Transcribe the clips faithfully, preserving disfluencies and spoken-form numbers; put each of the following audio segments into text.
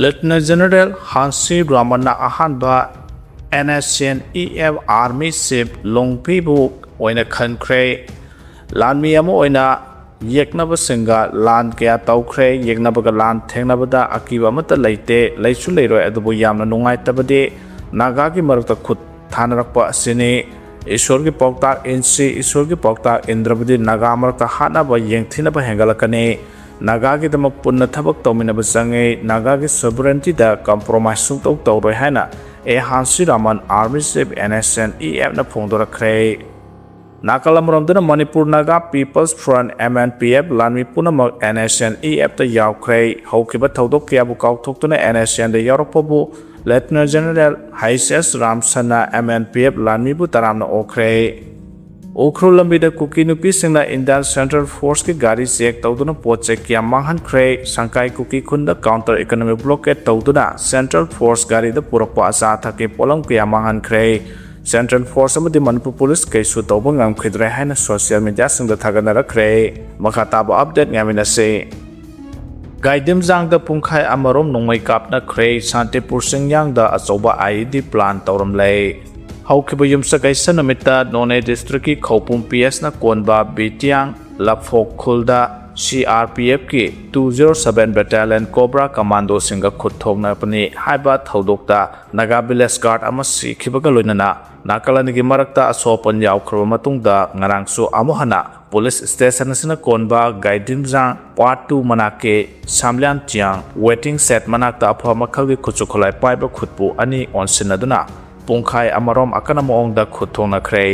Lieutenant General ꯍꯥꯟꯁꯤ ꯔꯥꯃꯟꯅ ꯑꯍꯥꯟꯕ NSCN-EF Army Chief ꯂꯣꯡꯄꯤꯕꯨ ꯑꯣꯏꯅ ꯈꯟꯈ꯭ꯔꯦ꯫ ꯂꯥꯟꯃꯤ ꯑꯃ ꯑꯣꯏꯅ ꯌꯦꯛꯅꯕꯁꯤꯡꯒ ꯂꯥꯟ ꯀꯌꯥ ꯇꯧꯈ꯭ꯔꯦ꯫ ꯌꯦꯛꯅꯕꯒ ꯂꯥꯟ ꯊꯦꯡꯅꯕꯗ ꯑꯀꯤꯕ ꯑꯃꯠꯇ ꯂꯩꯇꯦ, ꯂꯩꯁꯨ ꯂꯩꯔꯣꯏ꯫ ꯑꯗꯨꯕꯨ ꯌꯥꯝꯅ ꯅꯨꯡꯉꯥꯏꯇꯕꯗꯤ ꯅꯥꯒꯥꯒꯤ ꯃꯔꯛꯇ ꯈꯨꯠ ꯊꯥꯅꯔꯛꯄ ꯑꯁꯤꯅꯤ꯫ ꯏꯁꯣꯔꯒꯤ ꯄꯥꯎꯇꯥꯛ ꯏꯟꯁꯤ, ꯏꯁꯣꯔꯒꯤ ꯄꯥꯎꯇꯥꯛ ꯏꯟꯗ꯭ꯔꯕꯗꯤ ꯅꯥꯒꯥ ꯃꯔꯛꯇ ꯍꯥꯠꯅꯕ ꯌꯦꯡꯊꯤꯅꯕ ꯍꯦꯟꯒꯠꯂꯛꯀꯅꯤ꯫ ꯅꯥꯒꯥꯒꯤꯗꯃꯛ ꯄꯨꯟꯅ ꯊꯕꯛ ꯇꯧꯃꯤꯟꯅꯕ ꯆꯪꯉꯤ꯫ ꯅꯥꯒꯥꯒꯤ sovereignty-ꯗ compromise ꯁꯨꯡꯇꯧ ꯇꯧꯔꯣꯏ ꯍꯥꯏꯅ ꯑꯦ ꯍꯥꯟꯁꯤ ꯔꯥꯃꯟ, Army Chief, NSCN-EF-ꯅ ꯐꯣꯡꯗꯣꯔꯛꯈ꯭ꯔꯦ꯫ ꯅꯥꯀꯜ ꯑꯃꯔꯣꯝꯗꯅ Manipur Naga People's Front, MNPF, ꯂꯥꯟꯃꯤ ꯄꯨꯝꯅꯃꯛ NSCN-EF-ꯇ ꯌꯥꯎꯈ꯭ꯔꯦ꯫ ꯍꯧꯈꯤꯕ ꯊꯧꯗꯣꯛ ꯀꯌꯥꯕꯨ ꯀꯥꯎꯊꯣꯛꯇꯨꯅ NSCN-ꯗ ꯌꯥꯎꯔꯛꯄꯕꯨ Lieutenant General H S ꯔꯥꯝꯁꯟꯅ MNPF ꯂꯥꯟꯃꯤꯕꯨ ꯇꯔꯥꯝꯅ ꯑꯣꯛꯈ꯭ꯔꯦ꯫ ꯎꯈ꯭ꯔꯨꯜ ꯂꯝꯕꯤꯗ ꯀꯨꯀꯤ ꯅꯨꯄꯤꯁꯤꯡꯅ Indian Central Force-ꯀꯤ ꯒꯥꯔꯤ check ꯇꯧꯗꯨꯅ ꯄꯣꯠ ꯆꯩ ꯀꯌꯥ ꯃꯥꯡꯍꯟꯈ꯭ꯔꯦ꯫ ꯁꯪꯀꯥꯏ ꯀꯨꯀꯤ ꯈꯨꯟꯗ counter economic blockade ꯇꯧꯗꯨꯅ Central Force ꯒꯥꯔꯤꯗ ꯄꯨꯔꯛꯄ ꯑꯆꯥ ꯑꯊꯛꯀꯤ ꯄꯣꯠꯂꯝ ꯀꯌꯥ ꯃꯥꯡꯍꯟꯈ꯭ꯔꯦ꯫ Central Force ꯑꯃꯗꯤ ꯃꯅꯤꯄꯨꯔ Police ꯀꯩꯁꯨ ꯇꯧꯕ ꯉꯝꯈꯤꯗ꯭ꯔꯦ ꯍꯥꯏꯅ social media-ꯁꯤꯡꯗ ꯊꯥꯒꯠꯅꯔꯛꯈ꯭ꯔꯦ꯫ ꯃꯈꯥ ꯇꯥꯕ update ꯉꯥꯏꯃꯤꯟꯅꯁꯤ꯫ ꯒꯥꯏꯗꯤꯝꯖꯥꯡꯗ ꯄꯨꯡꯈꯥꯏ ꯑꯃꯔꯣꯝ ꯅꯣꯡꯃꯩ ꯀꯥꯞꯅꯈ꯭ꯔꯦ꯫ ꯁꯥꯟꯇꯤꯄꯨꯔ ꯆꯤꯡꯌꯥꯡꯗ ꯑꯆꯧꯕ IED plant ꯇꯧꯔꯝꯂꯦ꯫ ꯍꯧꯈꯤꯕ ꯌꯨꯝꯁꯀꯩꯁ ꯅꯨꯃꯤꯠꯇ ꯅꯣꯅꯦ district-ꯀꯤ ꯈꯧꯄꯨꯝ P S-ꯅ ꯀꯣꯟꯕ ꯕꯤꯇꯤꯌꯥꯡ ꯂꯐꯣꯛ ꯈꯨꯜꯗ C R P F-ꯀꯤ two zero seven Battalion Cobra Commando-ꯁꯤꯡꯒ ꯈꯨꯠ ꯊꯣꯛꯅꯕꯅꯤ ꯍꯥꯏꯕ ꯊꯧꯗꯣꯛꯇ Naga village guard ꯑꯃ ꯁꯤꯈꯤꯕꯒ ꯂꯣꯏꯅꯅ ꯅꯥꯀꯜ ꯑꯅꯤꯒꯤ ꯃꯔꯛꯇ ꯑꯁꯣꯛ ꯑꯄꯟ ꯌꯥꯎꯈ꯭ꯔꯕ ꯃꯇꯨꯡꯗ ꯉꯔꯥꯡꯁꯨ ꯑꯃꯨꯛ ꯍꯟꯅ police station ꯑꯁꯤꯅ ꯀꯣꯟꯕ ꯒꯥꯏꯗꯤꯝꯖꯥꯡ Part two ꯃꯅꯥꯛꯀꯤ ꯁꯥꯝꯂꯤꯌꯥꯟ ꯆꯤꯌꯥꯡ waiting shed ꯃꯅꯥꯛꯇ ꯑꯐꯕ ꯃꯈꯜꯒꯤ ꯈꯨꯠꯁꯨ ꯈꯨꯠꯂꯥꯏ ꯄꯥꯏꯕ ꯈꯨꯠꯄꯨ ꯑꯅꯤ ꯑꯣꯟꯁꯤꯟꯅꯗꯨꯅ ꯄꯨꯡꯈꯥꯏ ꯑꯃꯔꯣꯝ ꯑꯀꯟꯕ ꯃꯑꯣꯡꯗ ꯈꯨꯠ ꯊꯣꯛꯅꯈ꯭ꯔꯦ꯫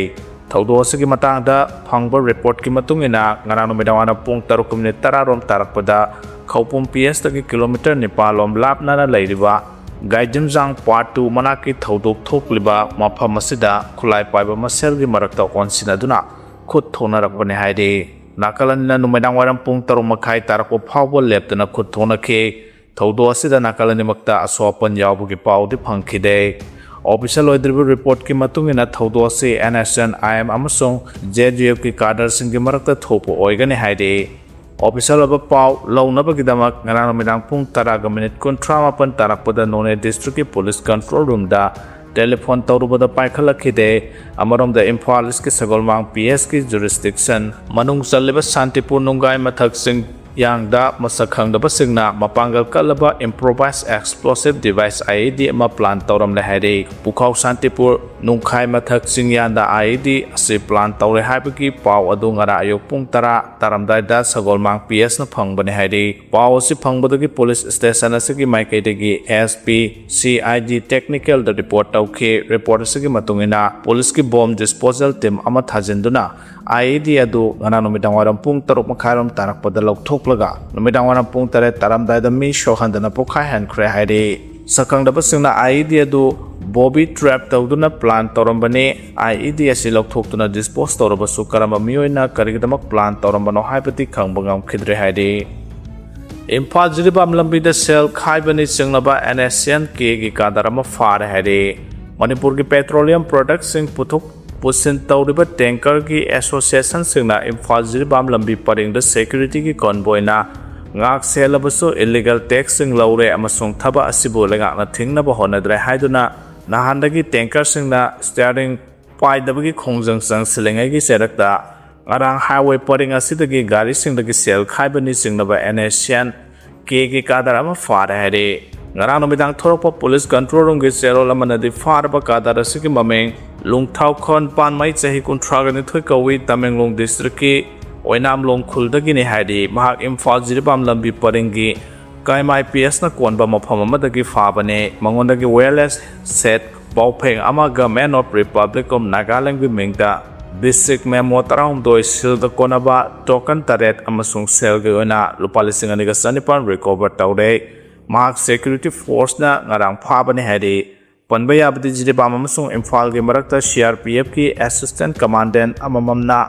ꯊꯧꯗꯣꯛ ꯑꯁꯤꯒꯤ ꯃꯇꯥꯡꯗ ꯐꯪꯕ report-ꯀꯤ ꯃꯇꯨꯡ ꯏꯟꯅ, ꯉꯔꯥꯡ ꯅꯨꯃꯤꯗꯥꯡ ꯋꯥꯏꯔꯝ ꯄꯨꯡ ꯇꯔꯨꯛ minute ꯇꯔꯥ ꯔꯣꯝ ꯇꯥꯔꯛꯄꯗ ꯈꯧꯄꯨꯝ P S-ꯇꯒꯤ kilometre ꯅꯤꯄꯥꯟ ꯂꯣꯝ ꯂꯥꯞꯅꯅ ꯂꯩꯔꯤꯕ ꯒꯥꯏꯗꯤꯝꯖꯥꯡ Part two ꯃꯅꯥꯛꯀꯤ ꯊꯧꯗꯣꯛ ꯊꯣꯛꯂꯤꯕ ꯃꯐꯝ ꯑꯁꯤꯗ ꯈꯨꯠꯂꯥꯏ ꯄꯥꯏꯕ ꯃꯁꯦꯜꯒꯤ ꯃꯔꯛꯇ ꯑꯣꯟꯁꯤꯟꯅꯗꯨꯅ ꯈꯨꯠ ꯊꯣꯛꯅꯔꯛꯄꯅꯤ ꯍꯥꯏꯔꯤ꯫ ꯅꯥꯀꯜ ꯑꯅꯤꯅ ꯅꯨꯃꯤꯗꯥꯡ ꯋꯥꯏꯔꯝ ꯄꯨꯡ ꯇꯔꯨꯛ ꯃꯈꯥꯏ ꯇꯥꯔꯛꯄ ꯐꯥꯎꯕ ꯂꯦꯞꯇꯅ ꯈꯨꯠ ꯊꯣꯛꯅꯈꯤ꯫ ꯊꯧꯗꯣꯛ ꯑꯁꯤꯗ ꯅꯥꯀꯜ ꯑꯅꯤꯃꯛꯇ ꯑꯁꯣꯛ ꯑꯄꯟ ꯌꯥꯎꯕꯒꯤ ꯄꯥꯎꯗꯤ ꯐꯪꯈꯤꯗꯦ꯫ Official ꯑꯣꯏꯗ꯭ꯔꯤꯕ report-ꯀꯤ ꯃꯇꯨꯡ ꯏꯟꯅ, ꯊꯧꯗꯣꯛ ꯑꯁꯤ NSCN-IM ꯑꯃꯁꯨꯡ ZUF-ꯀꯤ cadre-ꯁꯤꯡꯒꯤ ꯃꯔꯛꯇ ꯊꯣꯛꯄ ꯑꯣꯏꯒꯅꯤ ꯍꯥꯏꯔꯤ꯫ ꯑꯣꯐꯤꯁꯤꯌꯦꯜ ꯑꯣꯏꯕ ꯄꯥꯎ ꯂꯧꯅꯕꯒꯤꯗꯃꯛ ꯉꯔꯥꯡ ꯅꯨꯃꯤꯗꯥꯡ ꯄꯨꯡ ꯇꯔꯥꯒ ꯃꯤꯅꯤꯠ ꯀꯨꯟꯊ꯭ꯔꯥ ꯃꯥꯄꯟ ꯇꯥꯔꯛꯄꯗ ꯅꯣꯅꯦ ꯗꯤꯁꯇ꯭ꯔꯤꯛꯀꯤ ꯄꯨꯂꯤꯁ ꯀꯟꯇ꯭ꯔꯣꯜ ꯔꯨꯝꯗ ꯇꯦꯂꯤꯐꯣꯟ ꯇꯧꯔꯨꯕꯗ ꯄꯥꯏꯈꯠꯂꯛꯈꯤꯗꯦ꯫ ꯑꯃꯔꯣꯝꯗ ꯏꯝꯐꯥꯜ ꯏꯁꯀꯤ ꯁꯒꯣꯜꯃꯥꯡ ꯄꯤ ꯑꯦꯁꯀꯤ ꯖꯨꯔꯤꯁꯗꯤꯛꯁꯟ ꯃꯅꯨꯡ ꯆꯜꯂꯤꯕ ꯁꯥꯟꯇꯤꯄꯨꯔ ꯅꯨꯡꯒꯥꯏ ꯃꯊꯛ ꯆꯤꯡꯌꯥꯡꯗ ꯃꯁꯛ ꯈꯪꯗꯕꯁꯤꯡꯅ ꯃꯄꯥꯡꯒꯜ ꯀꯜꯂꯕ ꯏꯝꯄ꯭ꯔꯣꯚꯥꯏꯁ ꯑꯦꯛꯁꯄ꯭ꯂꯣꯁꯤꯚ ꯗꯤꯚꯥꯏꯁ ꯑꯥꯏ ꯏ ꯗꯤ ꯑꯃ ꯄ꯭ꯂꯥꯟ ꯇꯧꯔꯝꯂꯦ ꯍꯥꯏꯔꯤ꯫ ꯄꯨꯈꯥꯎ ꯁꯥꯟꯇꯤꯄꯨꯔ ꯅꯨꯡꯈꯥꯏ ꯃꯊꯛ ꯆꯤꯡꯌꯥꯟꯗ ꯑꯥꯏ ꯏ ꯗꯤ ꯑꯁꯤ ꯄ꯭ꯂꯥꯟ ꯇꯧꯔꯦ ꯍꯥꯏꯕꯒꯤ ꯄꯥꯎ ꯑꯗꯨ ꯉꯔꯥꯡ ꯑꯌꯨꯛ ꯄꯨꯡ ꯇꯔꯥ ꯇꯥꯔꯝꯗꯥꯏꯗ ꯁꯒꯣꯜꯃꯥꯡ ꯄꯤ ꯑꯦꯁꯅ ꯐꯪꯕꯅꯦ ꯍꯥꯏꯔꯤ꯫ ꯄꯥꯎ ꯑꯁꯤ ꯐꯪꯕꯗꯒꯤ ꯄꯨꯂꯤꯁ ꯁ꯭ꯇꯦꯁꯟ ꯑꯁꯤꯒꯤ ꯃꯥꯏꯀꯩꯗꯒꯤ S P C I D ꯇꯦꯛꯅꯤꯀꯦꯜꯗ report ꯇꯧꯈꯤ꯫ ꯔꯤꯄꯣꯔꯠ ꯑꯁꯤꯒꯤ ꯃꯇꯨꯡ ꯏꯟꯅ ꯄꯨꯂꯤꯁꯀꯤ ꯕꯣꯝ ꯗꯤꯁꯄꯣꯖꯦꯜ ꯇꯤꯝ ꯑꯃ ꯊꯥꯖꯤꯟꯗꯨꯅ ꯑꯥꯏ ꯏ ꯗꯤ ꯑꯗꯨ ꯉꯔꯥꯡ ꯅꯨꯃꯤꯗꯥꯡ ꯋꯥꯏꯔꯝ ꯄꯨꯡ ꯇꯔꯨꯛ ꯃꯈꯥꯏꯔꯣꯝ ꯇꯥꯔꯛꯄꯗ ꯂꯧꯊꯣꯛꯂꯒ ꯅꯨꯃꯤꯗꯥꯡ ꯋꯥꯏꯔꯝ ꯄꯨꯡ ꯇꯔꯦꯠ ꯇꯥꯔꯝꯗꯥꯏꯗ ꯃꯤ ꯁꯣꯛꯍꯟꯗꯅ ꯄꯣꯈꯥꯏꯍꯟꯈ꯭ꯔꯦ ꯍꯥꯏꯔꯤ꯫ ꯁꯛꯈꯪꯗꯕꯁꯤꯡꯅ ꯑꯥꯏ ꯏ ꯗꯤ ꯑꯗꯨ ꯕꯣꯕꯤ ꯇ꯭ꯔꯦꯞ ꯇꯧꯗꯨꯅ ꯄ꯭ꯂꯥꯟ ꯇꯧꯔꯝꯕꯅꯤ꯫ ꯑꯥꯏ ꯏ ꯗꯤ ꯑꯁꯤ ꯂꯧꯊꯣꯛꯇꯨꯅ ꯗꯤꯁꯄꯣꯖ ꯇꯧꯔꯕꯁꯨ ꯀꯔꯝꯕ ꯃꯤꯑꯣꯏꯅ ꯀꯔꯤꯒꯤꯗꯃꯛ ꯄ꯭ꯂꯥꯟ ꯇꯧꯔꯝꯕꯅꯣ ꯍꯥꯏꯕꯗꯤ ꯈꯪꯕ ꯉꯝꯈꯤꯗ꯭ꯔꯦ ꯍꯥꯏꯔꯤ꯫ ꯏꯝꯐꯥꯜ ꯖꯤꯔꯤꯕꯥꯝ ꯂꯝꯕꯤꯗ ꯁꯦꯜ ꯈꯥꯏꯕꯅꯤ ꯆꯤꯡꯅꯕ ꯑꯦꯟ ꯑꯦꯁ ꯁꯤ ꯑꯦꯟ ꯀꯦꯒꯤ ꯀꯥꯗꯔ ꯑꯃ ꯐꯥꯔꯦ ꯍꯥꯏꯔꯤ꯫ ꯃꯅꯤꯄꯨꯔꯒꯤ ꯄꯦꯇ꯭ꯔꯣꯂꯤꯌꯝ ꯄ꯭ꯔꯗꯛꯁꯤꯡ ꯄꯨꯊꯣꯛ ꯄꯨꯁꯤꯟ ꯇꯧꯔꯤꯕ ꯇꯦꯡꯀꯔꯒꯤ ꯑꯦꯁꯣꯁꯤꯌꯦꯁꯟꯁꯤꯡꯅ ꯏꯝꯐꯥꯜ ꯖꯤꯔꯤꯕꯥꯝ ꯂꯝꯕꯤ ꯄꯔꯤꯡꯗ ꯁꯦꯀ꯭ꯌꯨꯔꯤꯇꯤꯒꯤ ꯀꯣꯟꯕꯣꯏꯅ ꯉꯥꯛ ꯁꯦꯜꯂꯕꯁꯨ ꯏꯂꯤꯒꯦꯜ ꯇꯦꯛꯁꯁꯤꯡ ꯂꯧꯔꯦ ꯑꯃꯁꯨꯡ ꯊꯕꯛ ꯑꯁꯤꯕꯨ ꯂꯩꯉꯥꯛꯅ ꯊꯤꯡꯅꯕ ꯍꯣꯠꯅꯗ꯭ꯔꯦ ꯍꯥꯏꯗꯨꯅ ꯅꯍꯥꯟꯗꯒꯤ ꯇꯦꯡꯀꯔꯁꯤꯡꯅ ꯁ꯭ꯇꯤꯌꯥꯔꯤꯡ ꯄꯥꯏꯗꯕꯒꯤ ꯈꯣꯡꯖꯪ ꯆꯪꯁꯤꯜꯂꯤꯉꯩꯒꯤ ꯆꯩꯔꯛꯇ ꯉꯔꯥꯡ ꯍꯥꯏꯋꯦ ꯄꯔꯤꯡ ꯑꯁꯤꯗꯒꯤ ꯒꯥꯔꯤꯁꯤꯡꯗꯒꯤ ꯁꯦꯜ ꯈꯥꯏꯕꯅꯤ ꯆꯤꯡꯅꯕ ꯑꯦꯟ ꯑꯦꯁ ꯁꯤ ꯑꯦꯟ ꯀꯦꯒꯤ ꯀꯥꯗꯔ ꯑꯃ ꯐꯥꯔꯦ ꯍꯥꯏꯔꯤ꯫ ꯉꯔꯥꯡ ꯅꯨꯃꯤꯗꯥꯡ ꯊꯣꯔꯛꯄ ꯄꯨꯂꯤꯁ ꯀꯟꯇ꯭ꯔꯣꯜ ꯔꯨꯝꯒꯤ ꯆꯦꯔꯣꯜ ꯑꯃꯅꯗꯤ ꯐꯥꯔꯕ ꯀꯥꯗꯔ ꯑꯁꯤꯒꯤ ꯃꯃꯤꯡ ꯂꯨꯡꯊꯥꯎꯈꯣꯟ ꯄꯥꯟꯃꯩ, ꯆꯍꯤ ꯀꯨꯟꯊ꯭ꯔꯥꯒ ꯅꯤꯊꯣꯏ ꯀꯧꯏ, ꯇꯃꯦꯡꯂꯣꯡ ꯗꯤꯁꯇ꯭ꯔꯤꯛꯀꯤ ꯑꯣꯏꯅꯥꯝꯂꯣꯡ ꯈꯨꯜꯗꯒꯤꯅꯤ ꯍꯥꯏꯔꯤ꯫ ꯃꯍꯥꯛ ꯏꯝꯐꯥꯜ ꯖꯤꯔꯤꯕꯥꯝ ꯂꯝꯕꯤ ꯄꯔꯤꯡꯒꯤ ꯀꯥꯏꯃꯥꯏ ꯄꯤ ꯑꯦꯁꯅ ꯀꯣꯟꯕ ꯃꯐꯝ ꯑꯃꯗꯒꯤ ꯐꯥꯕꯅꯤ꯫ ꯃꯉꯣꯟꯗꯒꯤ ꯋꯦꯌꯔꯂꯦꯁ ꯁꯦꯠ, ꯄꯥꯎꯐꯦꯡ ꯑꯃꯒ Man of Republic of Nagaland ꯒꯤ ꯃꯤꯡꯗ ꯕꯤꯁꯤꯛ ꯃꯦꯃꯣ ꯇꯔꯥꯍꯨꯝꯗꯣꯏ, ꯁꯤꯜꯗ ꯀꯣꯟꯅꯕ ꯇꯣꯀꯟ ꯇꯔꯦꯠ ꯑꯃꯁꯨꯡ ꯁꯦꯜꯒꯤ ꯑꯣꯏꯅ ꯂꯨꯄꯥ ꯂꯤꯁꯤꯡ ꯑꯅꯤꯒ ꯆꯅꯤꯄꯥꯟ ꯔꯤꯀꯣꯚꯔ ꯇꯧꯔꯦ꯫ ꯃꯍꯥꯛ ꯁꯦꯀ꯭ꯌꯨꯔꯤꯇꯤ ꯐꯣꯔꯁꯅ ꯉꯔꯥꯡ ꯐꯥꯕꯅꯤ ꯍꯥꯏꯔꯤ꯫ ꯄꯟꯕ ꯌꯥꯕꯗꯤ ꯖꯤꯔꯤꯕꯥꯝ ꯑꯃꯁꯨꯡ ꯏꯝꯐꯥꯜꯒꯤ ꯃꯔꯛꯇ ꯁꯤ ꯑꯥꯔ ꯄꯤ ꯑꯦꯐꯀꯤ ꯑꯦꯁꯤꯁꯇꯦꯟ ꯀꯃꯥꯟꯗꯦꯟ ꯑꯃꯃꯝꯅ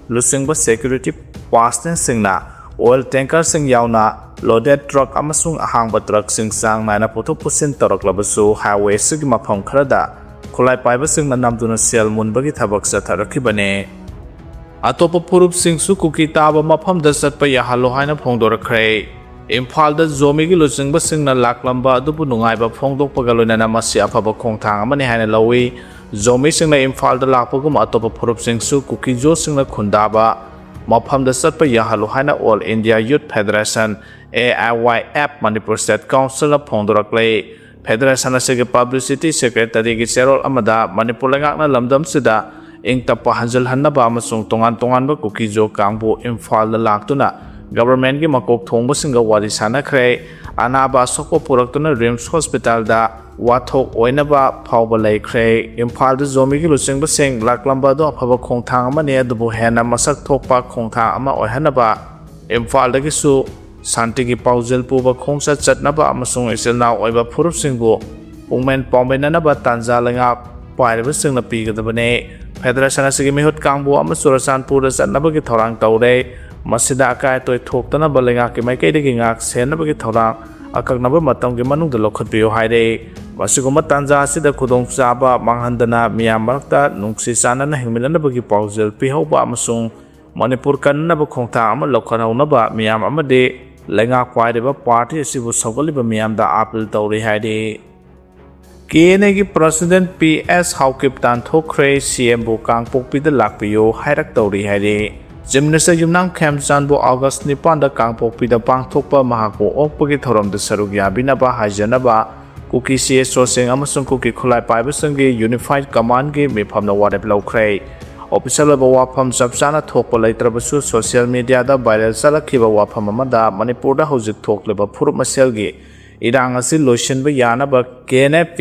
ꯂꯨꯆꯤꯡꯕ ꯁꯦꯀ꯭ꯌꯨꯔꯤꯇꯤ ꯄꯥꯔꯁꯅꯦꯜꯁꯤꯡꯅ ꯑꯣꯏꯜ ꯇꯦꯡꯀꯔꯁꯤꯡ ꯌꯥꯎꯅ ꯂꯣꯗꯦꯗ ꯇ꯭ꯔꯛ ꯑꯃꯁꯨꯡ ꯑꯍꯥꯡꯕ ꯇ꯭ꯔꯛꯁꯤꯡ ꯆꯥꯡ ꯅꯥꯏꯅ ꯄꯨꯊꯣꯛ ꯄꯨꯁꯤꯟ ꯇꯧꯔꯛꯂꯕꯁꯨ, ꯍꯥꯏꯋꯦ ꯑꯁꯤꯒꯤ ꯃꯐꯝ ꯈꯔꯗ ꯈꯨꯠꯂꯥꯏ ꯄꯥꯏꯕꯁꯤꯡꯅ ꯅꯝꯗꯨꯅ ꯁꯦꯜ ꯃꯨꯟꯕꯒꯤ ꯊꯕꯛ ꯆꯠꯊꯔꯛꯈꯤꯕꯅꯤ꯫ ꯑꯇꯣꯞꯄ ꯐꯨꯔꯨꯞꯁꯤꯡꯁꯨ ꯀꯨꯀꯤ ꯇꯥꯕ ꯃꯐꯝꯗ ꯆꯠꯄ ꯌꯥꯍꯜꯂꯣ ꯍꯥꯏꯅ ꯐꯣꯡꯗꯣꯔꯛꯈ꯭ꯔꯦ꯫ ꯏꯝꯐꯥꯜꯗ ꯖꯣꯃꯤꯒꯤ ꯂꯨꯆꯤꯡꯕꯁꯤꯡꯅ ꯂꯥꯛꯂꯝꯕ ꯑꯗꯨꯕꯨ ꯅꯨꯡꯉꯥꯏꯕ ꯐꯣꯡꯗꯣꯛꯄꯒ ꯂꯣꯏꯅꯅ ꯃꯁꯤ ꯑꯐꯕ ꯈꯣꯡꯊꯥꯡ ꯑꯃꯅꯤ ꯍꯥꯏꯅ ꯂꯧꯏ꯫ ꯖꯣꯃꯤꯁꯤꯡꯅ ꯏꯝꯐꯥꯜꯗ ꯂꯥꯛꯄꯒꯨꯝ ꯑꯇꯣꯞꯄ ꯐꯨꯔꯨꯞꯁꯤꯡꯁꯨ ꯀꯨꯀꯤꯖꯣꯁꯤꯡꯅ ꯈꯨꯟꯗꯥꯕ ꯃꯐꯝꯗ ꯆꯠꯄ ꯌꯥꯍꯜꯂꯨ ꯍꯥꯏꯅ All India Youth Federation, A I Y F, Manipur State Councilꯅ ꯐꯣꯡꯗꯣꯔꯛꯂꯦ꯫ Federation ꯑꯁꯤꯒꯤ publicity secretaryꯒꯤ ꯆꯦꯔꯣꯜ ꯑꯃꯗ ꯃꯅꯤꯄꯨꯔ ꯂꯩꯉꯥꯛꯅ ꯂꯝꯗꯝꯁꯤꯗ ꯏꯪ ꯇꯞꯄ ꯍꯟꯖꯤꯜꯍꯟꯅꯕ ꯑꯃꯁꯨꯡ ꯇꯣꯉꯥꯟ ꯇꯣꯉꯥꯟꯕ ꯀꯨꯀꯤꯖꯣ ꯀꯥꯡꯕꯨ ꯏꯝꯐꯥꯜꯗ ꯂꯥꯛꯇꯨꯅ governmentꯀꯤ ꯃꯀꯣꯛ ꯊꯣꯡꯕꯁꯤꯡꯒ ꯋꯥꯔꯤ ꯁꯥꯟꯅꯈ꯭ꯔꯦ꯫ ꯑꯅꯥꯕ ꯑꯁꯣꯛꯄ ꯄꯨꯔꯛꯇꯨꯅ RIMS hospitalꯗ ꯋꯥꯊꯣꯛ ꯑꯣꯏꯅꯕ ꯐꯥꯎꯕ ꯂꯩꯈ꯭ꯔꯦ꯫ ꯏꯝꯐꯥꯜꯗ ꯖꯣꯃꯤꯒꯤ ꯂꯨꯆꯤꯡꯕꯁꯤꯡ ꯂꯥꯛꯂꯝꯕ ꯑꯗꯨ ꯑꯐꯕ ꯈꯣꯡꯊꯥꯡ ꯑꯃꯅꯤ, ꯑꯗꯨꯕꯨ ꯍꯦꯟꯅ ꯃꯁꯛ ꯊꯣꯛꯄ ꯈꯣꯡꯊꯥꯡ ꯑꯃ ꯑꯣꯏꯍꯟꯅꯕ ꯏꯝꯐꯥꯜꯗꯒꯤꯁꯨ ꯁꯥꯟꯇꯤꯒꯤ ꯄꯥꯎꯖꯦꯜ ꯄꯨꯕ ꯈꯣꯡꯆꯠ ꯆꯠꯅꯕ ꯑꯃꯁꯨꯡ ꯏꯆꯤꯜ ꯏꯅꯥꯎ ꯑꯣꯏꯕ ꯐꯨꯔꯨꯞꯁꯤꯡꯕꯨ ꯄꯨꯛꯃꯦꯟ ꯄꯥꯎꯃꯤꯟꯅꯅꯕ ꯇꯥꯟꯖꯥ ꯂꯩꯉꯥꯛ ꯄꯥꯏꯔꯤꯕꯁꯤꯡꯅ ꯄꯤꯒꯗꯕꯅꯤ꯫ Federation ꯑꯁꯤꯒꯤ ꯃꯤꯍꯨꯠ ꯀꯥꯡꯕꯨ ꯑꯃ ꯆꯨꯔꯆꯥꯟꯄꯨꯔꯗ ꯆꯠꯅꯕꯒꯤ ꯊꯧꯔꯥꯡ ꯇꯧꯔꯦ꯫ ꯃꯁꯤꯗ ꯑꯀꯥꯏ ꯑꯇꯣꯏ ꯊꯣꯛꯇꯅꯕ ꯂꯩꯉꯥꯛꯀꯤ ꯃꯥꯏꯀꯩꯗꯒꯤ ꯉꯥꯛ ꯁꯦꯟꯅꯕꯒꯤ ꯊꯧꯔꯥꯡ ꯑꯀꯛꯅꯕ ꯃꯇꯝꯒꯤ ꯃꯅꯨꯡꯗ ꯂꯧꯈꯠꯄꯤꯌꯨ ꯍꯥꯏꯔꯦ꯫ ꯃꯁꯤꯒꯨꯝꯕ ꯇꯥꯟꯖꯥ ꯑꯁꯤꯗ ꯈꯨꯗꯣꯡꯆꯥꯕ ꯃꯥꯡꯍꯟꯗꯅ ꯃꯤꯌꯥꯝ ꯃꯔꯛꯇ ꯅꯨꯡꯁꯤ ꯆꯥꯟꯅꯅ ꯍꯤꯡꯃꯤꯟꯅꯅꯕꯒꯤ ꯄꯥꯎꯖꯦꯜ ꯄꯤꯍꯧꯕ ꯑꯃꯁꯨꯡ ꯃꯅꯤꯄꯨꯔ ꯀꯟꯅꯕ ꯈꯣꯡꯊꯥꯡ ꯑꯃ ꯂꯧꯈꯠꯍꯧꯅꯕ ꯃꯤꯌꯥꯝ ꯑꯃꯗꯤ ꯂꯩꯉꯥꯛ ꯄꯥꯏꯔꯤꯕ party ꯑꯁꯤꯕꯨ ꯁꯧꯒꯠꯂꯤꯕ ꯃꯤꯌꯥꯝꯗ appeal ꯇꯧꯔꯤ ꯍꯥꯏꯔꯤ꯫ KNAꯒꯤ president P S ꯍꯥꯎꯀꯤꯞ ꯇꯥꯟꯊꯣꯛꯈ꯭ꯔꯦ, CMꯕꯨ ꯀꯥꯡꯄꯣꯛꯄꯤꯗ ꯂꯥꯛꯄꯤꯌꯨ ꯍꯥꯏꯔꯛꯇꯧꯔꯤ ꯍꯥꯏꯔꯤ꯫ Chief Minister ꯌꯨꯝꯅꯥꯝ ꯈꯦꯝꯆꯥꯟꯕꯨ August ꯅꯤꯄꯥꯟꯗ ꯀꯥꯡꯄꯣꯛꯄꯤꯗ ꯄꯥꯡꯊꯣꯛꯄ ꯃꯍꯥꯛꯄꯨ ꯑꯣꯛꯄꯒꯤ ꯊꯧꯔꯝꯗ ꯁꯔꯨꯛ ꯌꯥꯕꯤꯅꯕ ꯍꯥꯏꯖꯅꯕ ꯀꯨꯀꯤ CSOꯁꯤꯡ ꯑꯃꯁꯨꯡ ꯀꯨꯀꯤ ꯈꯨꯠꯂꯥꯏ ꯄꯥꯏꯕꯁꯤꯡꯒꯤ Unified Commandꯒꯤ ꯃꯤꯐꯝꯅ ꯋꯥꯔꯦꯞ ꯂꯧꯈ꯭ꯔꯦ꯫ Official ꯑꯣꯏꯕ ꯋꯥꯐꯝ ꯆꯞ ꯆꯥꯅ ꯊꯣꯛꯄ ꯂꯩꯇ꯭ꯔꯕꯁꯨ social mediaꯗ viral ꯆꯠꯂꯛꯈꯤꯕ ꯋꯥꯐꯝ ꯑꯃꯗ ꯃꯅꯤꯄꯨꯔꯗ ꯍꯧꯖꯤꯛ ꯊꯣꯛꯂꯤꯕ ꯐꯨꯔꯨꯞ ꯃꯁꯦꯜꯒꯤ ꯏꯔꯥꯡ ꯑꯁꯤ ꯂꯣꯏꯁꯤꯟꯕ ꯌꯥꯅꯕ KNFP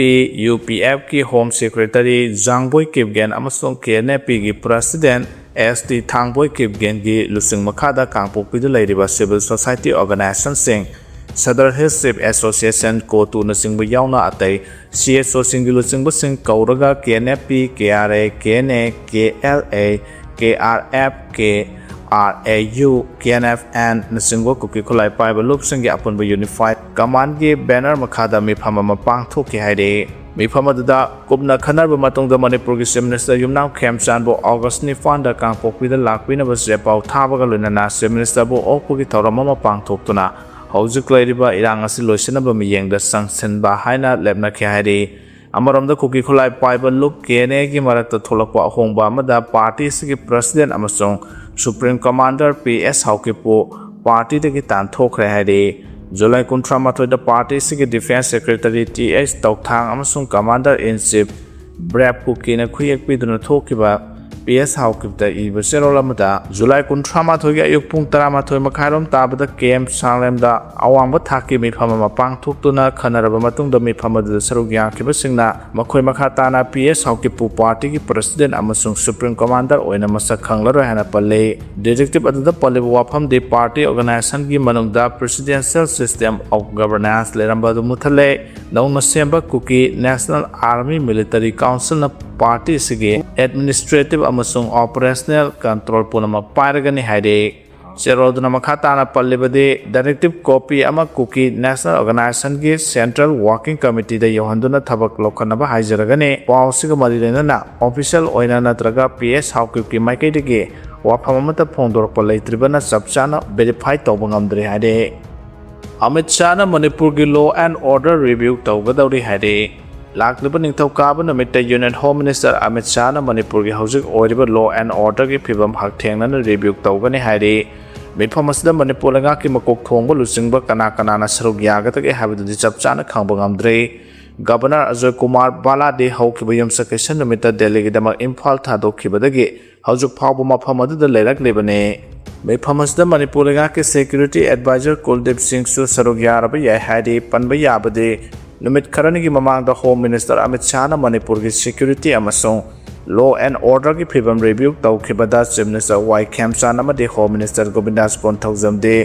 UPFꯀꯤ Home Secretary ꯖꯥꯡꯕꯣꯏ ꯀꯤꯞꯒꯦꯟ ꯑꯃꯁꯨꯡ KNFPꯒꯤ president S T ꯊꯥꯡꯕꯣꯏ ꯀꯤꯞꯒꯦꯟꯒꯤ ꯂꯨꯆꯤꯡ ꯃꯈꯥꯗ ꯀꯥꯡꯄꯣꯛꯄꯤꯗ ꯂꯩꯔꯤꯕ civil society organizationꯁꯤꯡ, Sadar Hills Chief Association, COTUꯅꯆꯤꯡꯕ ꯌꯥꯎꯅ ꯑꯇꯩ CSOꯁꯤꯡꯒꯤ ꯂꯨꯆꯤꯡꯕꯁꯤꯡ ꯀꯧꯔꯒ KNFP, KRA, KNA, KLA, KRF, KRAU, KNFNꯅꯆꯤꯡꯕ ꯀꯨꯀꯤ ꯈꯨꯠꯂꯥꯏ ꯄꯥꯏꯕ ꯂꯨꯞꯁꯤꯡꯒꯤ ꯑꯄꯨꯟꯕ Unified Commandꯒꯤ banner ꯃꯈꯥꯗ ꯃꯤꯐꯝ ꯑꯃ ꯄꯥꯡꯊꯣꯛꯈꯤ ꯍꯥꯏꯔꯤ꯫ ꯃꯤꯐꯝ ꯑꯗꯨꯗ ꯀꯨꯞꯅ ꯈꯟꯅꯔꯕ ꯃꯇꯨꯡꯗ ꯃꯅꯤꯄꯨꯔꯒꯤ Chief Minister ꯌꯨꯝꯅꯥꯝ ꯈꯦꯝꯆꯥꯟꯕꯨ August ꯅꯤꯄꯥꯟꯗ ꯀꯥꯡꯄꯣꯛꯄꯤꯗ ꯂꯥꯛꯄꯤꯅꯕ ꯆꯦ ꯄꯥꯎ ꯊꯥꯕꯒ ꯂꯣꯏꯅꯅ Chief Ministerꯕꯨ ꯑꯣꯛꯄꯒꯤ ꯊꯧꯔꯝ ꯑꯃ ꯄꯥꯡꯊꯣꯛꯇꯨꯅ ꯍꯧꯖꯤꯛ ꯂꯩꯔꯤꯕ ꯏꯔꯥꯡ ꯑꯁꯤ ꯂꯣꯏꯁꯤꯟꯅꯕ ꯃꯤꯠꯌꯦꯡꯗ ꯆꯪꯁꯤꯟꯕ ꯍꯥꯏꯅ ꯂꯦꯞꯅꯈꯤ ꯍꯥꯏꯔꯤ꯫ ꯑꯃꯔꯣꯝꯗ ꯀꯨꯀꯤ ꯈꯨꯠꯂꯥꯏ ꯄꯥꯏꯕ ꯂꯨꯞ ꯀꯦ ꯑꯦꯟ ꯑꯦꯒꯤ ꯃꯔꯛꯇ ꯊꯣꯛꯂꯛꯄ ꯑꯍꯣꯡꯕ ꯑꯃꯗ ꯄꯥꯔꯇꯤ ꯑꯁꯤꯒꯤ President ꯑꯃꯁꯨꯡ Supreme Commander ꯄꯤ ꯑꯦꯁ ꯍꯥꯎꯀꯤꯞꯄꯨ ꯄꯥꯔꯇꯤꯗꯒꯤ ꯇꯥꯟꯊꯣꯛꯈ꯭ꯔꯦ ꯍꯥꯏꯔꯤ꯫ ꯖꯨꯂꯥꯏ ꯀꯨꯟꯊ꯭ꯔꯥ ꯃꯥꯊꯣꯏꯗ ꯄꯥꯔꯇꯤ ꯑꯁꯤꯒꯤ Defence Secretary ꯇꯤ ꯑꯩꯆ ꯇꯧꯊꯥꯡ ꯑꯃꯁꯨꯡ Commander in Chief ꯕ꯭ꯔꯦꯞ ꯀꯨꯀꯤꯅ ꯈꯨꯌꯦꯛ ꯄꯤꯗꯨꯅ ꯊꯣꯛꯈꯤꯕ ꯄꯤ ꯑꯦꯁ ꯍꯥꯎꯀꯤꯞꯇ ꯏꯕ ꯆꯦꯔꯣꯜ ꯑꯃꯗ ꯖꯨꯂꯥꯏ ꯀꯨꯟꯊ꯭ꯔꯥ ꯃꯥꯊꯣꯏꯒꯤ ꯑꯌꯨꯛ ꯄꯨꯡ ꯇꯔꯥꯃꯥꯊꯣꯏ ꯃꯈꯥꯏꯔꯣꯝ ꯇꯥꯕꯗ ꯀꯦ ꯑꯦꯝ ꯁꯥꯡꯂꯦꯝꯗ ꯑꯋꯥꯡꯕ ꯊꯥꯛꯀꯤ ꯃꯤꯐꯝ ꯑꯃ ꯄꯥꯡꯊꯣꯛꯇꯨꯅ ꯈꯟꯅꯔꯕ ꯃꯇꯨꯡꯗ ꯃꯤꯐꯝ ꯑꯗꯨꯗ ꯁꯔꯨꯛ ꯌꯥꯈꯤꯕꯁꯤꯡꯅ ꯃꯈꯣꯏ ꯃꯈꯥ ꯇꯥꯅ ꯄꯤ ꯑꯦꯁ ꯍꯥꯎꯀꯤꯞꯄꯨ ꯄꯥꯔꯇꯤꯒꯤ President ꯑꯃꯁꯨꯡ Supreme Commander ꯑꯣꯏꯅ ꯃꯁꯛ ꯈꯪꯂꯔꯣꯏ ꯍꯥꯏꯅ ꯄꯜꯂꯤ꯫ Directive ꯑꯗꯨꯗ ꯄꯜꯂꯤꯕ ꯋꯥꯐꯝꯗꯤ party organizationꯒꯤ ꯃꯅꯨꯡꯗ Presidential System of Governance ꯂꯩꯔꯝꯕ ꯑꯗꯨ ꯃꯨꯠꯊꯠꯂꯦ, ꯅꯧꯅ ꯁꯦꯝꯕ ꯀꯨꯀꯤ National Army Military Councilꯅ ꯄꯥꯔꯇꯤ ꯑꯁꯤꯒꯤ administrative ꯑꯃꯁꯨꯡ operational control ꯄꯨꯝꯅꯃꯛ ꯄꯥꯏꯔꯒꯅꯤ ꯍꯥꯏꯔꯤ꯫ ꯆꯦꯔꯣꯜꯗꯨꯅ ꯃꯈꯥ ꯇꯥꯅ ꯄꯜꯂꯤꯕꯗꯤ, directive copy ꯑꯃ ꯀꯨꯀꯤ National Organizationꯒꯤ Central Working Committeeꯗ ꯌꯧꯍꯟꯗꯨꯅ ꯊꯕꯛ ꯂꯧꯈꯠꯅꯕ ꯍꯥꯏꯖꯔꯒꯅꯤ꯫ ꯄꯥꯎ ꯑꯁꯤꯒ ꯃꯔꯤ ꯂꯩꯅꯅ official ꯑꯣꯏꯅ ꯅꯠꯇ꯭ꯔꯒ ꯄꯤ ꯑꯦꯁ ꯍꯥꯎꯀꯤꯞꯀꯤ ꯃꯥꯏꯀꯩꯗꯒꯤ ꯋꯥꯐꯝ ꯑꯃꯠꯇ ꯐꯣꯡꯗꯣꯔꯛꯄ ꯂꯩꯇ꯭ꯔꯤꯕꯅ ꯆꯞ ꯆꯥꯅ verify ꯇꯧꯕ ꯉꯝꯗ꯭ꯔꯤ ꯍꯥꯏꯔꯤ꯫ ꯑꯃꯤꯠ ꯁꯥꯍꯅ ꯃꯅꯤꯄꯨꯔꯒꯤ law and order review ꯇꯧꯒꯗꯧꯔꯤ ꯍꯥꯏꯔꯤ꯫ ꯂꯥꯛꯂꯤꯕ ꯅꯤꯡꯊꯧꯀꯥꯕ ꯅꯨꯃꯤꯠꯇ Union Home Minister ꯑꯃꯤꯠ ꯁꯥꯍꯅ ꯃꯅꯤꯄꯨꯔꯒꯤ ꯍꯧꯖꯤꯛ ꯑꯣꯏꯔꯤꯕ law and orderꯒꯤ ꯐꯤꯕꯝ ꯍꯛꯊꯦꯡꯅꯅ review ꯇꯧꯒꯅꯤ ꯍꯥꯏꯔꯤ꯫ ꯃꯤꯐꯝ ꯑꯁꯤꯗ ꯃꯅꯤꯄꯨꯔ ꯂꯩꯉꯥꯛꯀꯤ ꯃꯀꯣꯛ ꯊꯣꯡꯕ ꯂꯨꯆꯤꯡꯕ ꯀꯅꯥ ꯀꯅꯥꯅ ꯁꯔꯨꯛ ꯌꯥꯒꯗꯒꯦ ꯍꯥꯏꯕꯗꯨꯗꯤ ꯆꯞ ꯆꯥꯅ ꯈꯪꯕ ꯉꯝꯗ꯭ꯔꯤ꯫ Governor ꯑꯖꯣꯏ ꯀꯨꯃꯥꯔ ꯕꯥꯂꯥꯗꯤ ꯍꯧꯈꯤꯕ ꯌꯨꯝꯁꯀꯩꯁ ꯅꯨꯃꯤꯠꯇ ꯗꯦꯜꯂꯤꯒꯤꯗꯃꯛ ꯏꯝꯐꯥꯜ ꯊꯥꯗꯣꯛꯈꯤꯕꯗꯒꯤ ꯍꯧꯖꯤꯛ ꯐꯥꯎꯕ ꯃꯐꯝ ꯑꯗꯨꯗ ꯂꯩꯔꯛꯂꯤꯕꯅꯤ꯫ ꯃꯤꯐꯝ ꯑꯁꯤꯗ ꯃꯅꯤꯄꯨꯔ ꯂꯩꯉꯥꯛꯀꯤ Security Advisor ꯀꯨꯜꯗꯤꯞ ꯁꯤꯡꯁꯨ ꯁꯔꯨꯛ ꯌꯥꯔꯕ ꯌꯥꯏ ꯍꯥꯏꯔꯤ꯫ ꯄꯟꯕ ꯌꯥꯕꯗꯤ, ꯅꯨꯃꯤꯠ ꯈꯔꯅꯤꯒꯤ ꯃꯃꯥꯡꯗ Home Minister ꯑꯃꯤꯠ ꯁꯥꯍꯅ ꯃꯅꯤꯄꯨꯔꯒꯤ security ꯑꯃꯁꯨꯡ law and orderꯒꯤ ꯐꯤꯕꯝ review ꯇꯧꯈꯤꯕꯗ Chief Minister ꯋꯥꯏ ꯈꯦꯝꯆꯥꯟ ꯑꯃꯗꯤ Home Minister ꯒꯣꯕꯤꯟꯗꯥꯁ ꯀꯣꯟꯊꯧꯖꯝꯗꯤ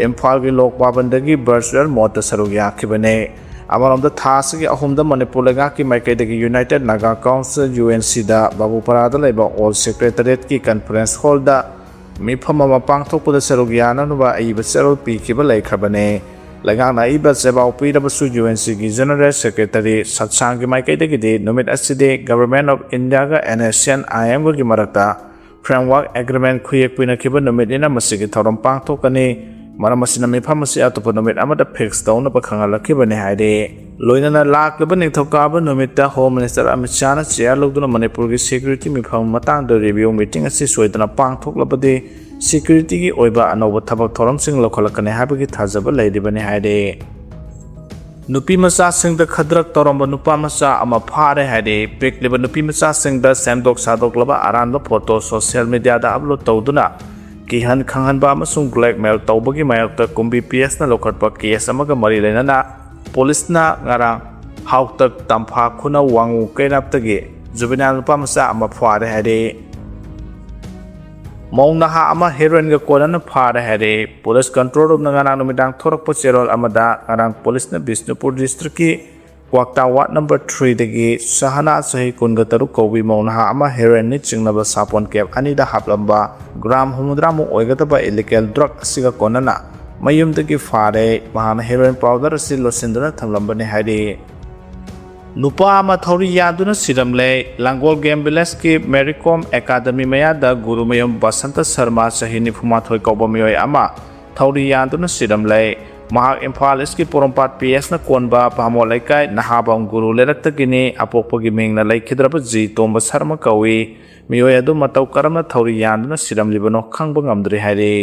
ꯏꯝꯐꯥꯜꯒꯤ ꯂꯣꯛ ꯚꯕꯟꯗꯒꯤ virtual modeꯇ ꯁꯔꯨꯛ ꯌꯥꯈꯤꯕꯅꯤ꯫ ꯑꯃꯔꯣꯝꯗ, ꯊꯥ ꯑꯁꯤꯒꯤ ꯑꯍꯨꯝꯗ ꯃꯅꯤꯄꯨꯔ ꯂꯩꯉꯥꯛꯀꯤ ꯃꯥꯏꯀꯩꯗꯒꯤ United Naga Council, UNCꯗ ꯕꯥꯕꯨꯄꯥꯔꯥꯗ ꯂꯩꯕ All Secretariatꯀꯤ Conference Hallꯗ ꯃꯤꯐꯝ ꯑꯃ ꯄꯥꯡꯊꯣꯛꯄꯗ ꯁꯔꯨꯛ ꯌꯥꯅꯅꯕ ꯑꯏꯕ ꯆꯦꯔꯣꯜ ꯄꯤꯈꯤꯕ ꯂꯩꯈ꯭ꯔꯕꯅꯤ꯫ ꯂꯩꯉꯥꯛꯅ ꯑꯏꯕ ꯆꯦꯕꯥꯎ ꯄꯤꯔꯕꯁꯨ, ꯌꯨ ꯑꯦꯟ ꯁꯤꯒꯤ General Secretary ꯁꯠꯁꯥꯡꯒꯤ ꯃꯥꯏꯀꯩꯗꯒꯤꯗꯤ ꯅꯨꯃꯤꯠ ꯑꯁꯤꯗꯤ Government of Indiaꯒ N S C N I Mꯒꯤ ꯃꯔꯛꯇ Framework Agreement ꯈꯨꯌꯦꯛ ꯄꯤꯅꯈꯤꯕ ꯅꯨꯃꯤꯠꯅꯤꯅ ꯃꯁꯤꯒꯤ ꯊꯧꯔꯝ ꯄꯥꯡꯊꯣꯛꯀꯅꯤ꯫ ꯃꯔꯝ ꯑꯁꯤꯅ ꯃꯤꯐꯝ ꯑꯁꯤ ꯑꯇꯣꯞꯄ ꯅꯨꯃꯤꯠ ꯑꯃꯗ fix ꯇꯧꯅꯕ ꯈꯪꯍꯜꯂꯛꯈꯤꯕꯅꯤ ꯍꯥꯏꯔꯤ꯫ ꯂꯣꯏꯅꯅ ꯂꯥꯛꯂꯤꯕ ꯅꯤꯡꯊꯧꯀꯥꯕ ꯅꯨꯃꯤꯠꯇ Home Minister ꯑꯃꯤꯠ ꯁꯥꯍꯅ chair ꯂꯧꯗꯨꯅ ꯃꯅꯤꯄꯨꯔꯒꯤ security ꯃꯤꯐꯝ ꯃꯇꯥꯡꯗ review meeting ꯑꯁꯤ ꯁꯣꯏꯗꯅ ꯄꯥꯡꯊꯣꯛꯂꯕꯗꯤ securityꯒꯤ ꯑꯣꯏꯕ ꯑꯅꯧꯕ ꯊꯕꯛ ꯊꯧꯔꯝꯁꯤꯡ ꯂꯧꯈꯠꯂꯛꯀꯅꯤ ꯍꯥꯏꯕꯒꯤ ꯊꯥꯖꯕ ꯂꯩꯔꯤꯕꯅꯤ ꯍꯥꯏꯔꯤ꯫ ꯅꯨꯄꯤ ꯃꯆꯥꯁꯤꯡꯗ ꯈꯗ꯭ꯔꯛ ꯇꯧꯔꯝꯕ ꯅꯨꯄꯥ ꯃꯆꯥ ꯑꯃ ꯐꯥꯔꯦ ꯍꯥꯏꯔꯤ꯫ ꯄꯤꯛꯂꯤꯕ ꯅꯨꯄꯤ ꯃꯆꯥꯁꯤꯡꯗ ꯁꯦꯝꯗꯣꯛ ꯁꯥꯗꯣꯛꯂꯕ ꯑꯔꯥꯟꯕ photo social mediaꯗ upload ꯇꯧꯗꯨꯅ ꯀꯤꯍꯟ ꯈꯪꯍꯟꯕ ꯑꯃꯁꯨꯡ blackmail ꯇꯧꯕꯒꯤ ꯃꯥꯌꯣꯛꯇ ꯀꯨꯝꯕꯤ P Sꯅ ꯂꯧꯈꯠꯄ case ꯑꯃꯒ ꯃꯔꯤ ꯂꯩꯅꯅ ꯄꯨꯂꯤꯁꯅ ꯉꯔꯥꯡ ꯍꯥꯎꯇꯛ ꯇꯝꯐꯥ ꯈꯨꯅꯧ ꯋꯥꯡꯉꯨ ꯀꯩꯔꯥꯞꯇꯒꯤ juvenile ꯅꯨꯄꯥ ꯃꯆꯥ ꯑꯃ ꯐꯥꯔꯦ ꯍꯥꯏꯔꯤ꯫ ꯃꯧ ꯅꯍꯥ ꯑꯃ heroinꯒ ꯀꯣꯟꯅꯅ ꯐꯥꯔꯦ ꯍꯥꯏꯔꯤ꯫ Police control roomꯅ ꯉꯔꯥꯡ ꯅꯨꯃꯤꯗꯥꯡ ꯊꯣꯔꯛꯄ ꯆꯦꯔꯣꯜ ꯑꯃꯗ ꯉꯔꯥꯡ ꯄꯨꯂꯤꯁꯅ ꯕꯤꯁꯅꯨꯄꯨꯔ districtꯀꯤ ꯀ꯭ꯋꯥꯛꯇꯥ ward number threeꯗꯒꯤ ꯁꯍꯅꯥ, ꯆꯍꯤ ꯀꯨꯟꯒ ꯇꯔꯨꯛ ꯀꯧꯕꯤ ꯃꯧ ꯅꯍꯥ ꯑꯃ heroinꯅ ꯆꯤꯡꯅꯕ ꯁꯥꯄꯣꯟ cap ꯑꯅꯤꯗ ꯍꯥꯞꯂꯝꯕ gram ꯍꯨꯝꯐꯨꯇꯔꯥꯃꯨꯛ ꯑꯣꯏꯒꯗꯕ illegal drug ꯑꯁꯤꯒ ꯀꯣꯟꯅꯅ ꯃꯌꯨꯝꯗꯒꯤ ꯐꯥꯔꯦ꯫ ꯃꯍꯥꯛꯅ heroin powder ꯑꯁꯤ ꯂꯣꯠꯁꯤꯟꯗꯨꯅ ꯊꯝꯂꯝꯕꯅꯤ ꯍꯥꯏꯔꯤ꯫ ꯅꯨꯄꯥ ꯑꯃ ꯊꯧꯔꯤ ꯌꯥꯟꯗꯨꯅ ꯁꯤꯔꯝꯂꯦ꯫ ꯂꯥꯡꯒꯣꯜ Game Villageꯀꯤ Mary Kom Academy ꯃꯌꯥꯗ ꯒꯨꯔꯨꯃꯌꯨꯝ ꯕꯁꯟꯇ ꯁꯔꯃ, ꯆꯍꯤ ꯅꯤꯐꯨꯃꯥꯊꯣꯏ ꯀꯧꯕ ꯃꯤꯑꯣꯏ ꯑꯃ ꯊꯧꯔꯤ ꯌꯥꯟꯗꯨꯅ ꯁꯤꯔꯝꯂꯦ꯫ ꯃꯍꯥꯛ ꯏꯝꯐꯥꯜ Eastꯀꯤ ꯄꯣꯔꯣꯝꯄꯥꯠ P Sꯅ ꯀꯣꯟꯕ ꯚꯥꯃꯣꯟ ꯂꯩꯀꯥꯏ ꯅꯍꯥꯕꯝ ꯒꯨꯔꯨ ꯂꯩꯔꯛꯇꯒꯤꯅꯤ꯫ ꯑꯄꯣꯛꯄꯒꯤ ꯃꯤꯡꯅ ꯂꯩꯈꯤꯗ꯭ꯔꯕ ꯖꯤ ꯇꯣꯝꯕ ꯁꯔꯃ ꯀꯧꯏ꯫ ꯃꯤꯑꯣꯏ ꯑꯗꯨ ꯃꯇꯧ ꯀꯔꯝꯅ ꯊꯧꯔꯤ ꯌꯥꯟꯗꯨꯅ ꯁꯤꯔꯝꯂꯤꯕꯅꯣ ꯈꯪꯕ ꯉꯝꯗ꯭ꯔꯤ ꯍꯥꯏꯔꯤ꯫